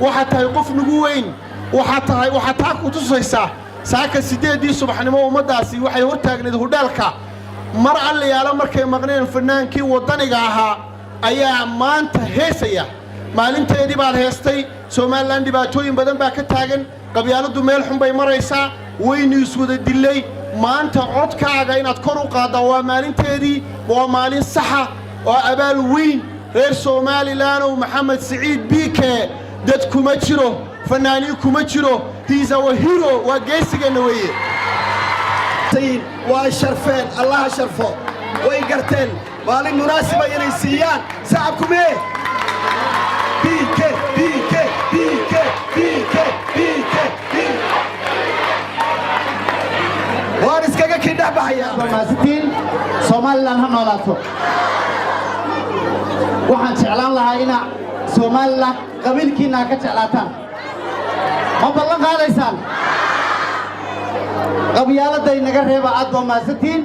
Waxaad tahay qof nagu weyn. Waxaad tahay, waxaad taa ku tusaysaa saaka 8-dii subaxnimo ummaddaasi waxay hor taagnayd hudheelka. Mar allayaalo markay maqneen fannaankii waddaniga ahaa ayaa maanta heesaya. Maalinteedii baad heestay. Somaliland dhibaatooyin badan baa ka taagan, qabyaaladdu meel xun bay maraysaa, waynu iswada dillay. Maanta codkaaga inaad kor u qaaddaa waa maalinteedii, waa maalin saxa oo abaal weyn. Reer Somalilandow, Maxamed Siciid Biike dad kuma jiro, fannaaniin kuma jiro. He's our hero, waa geesigeenna weeye. Waa sharfeen, Allaha sharfo. Way garteen maalin munaasiba inay siiyaan sacabku mee. BK, BK, BK, BK, BK, B. Waan iskaga kii dhex baxayaa. Mahadsantiin. Somaliland ha noolaato. Waxaan jeclaan lahaa inaa Somaliland qabiilkiinna ha ka jeclaataan. Ma ballan qaadaysaan? Qabyaaladday naga reeba. Aad baa mahadsantiin.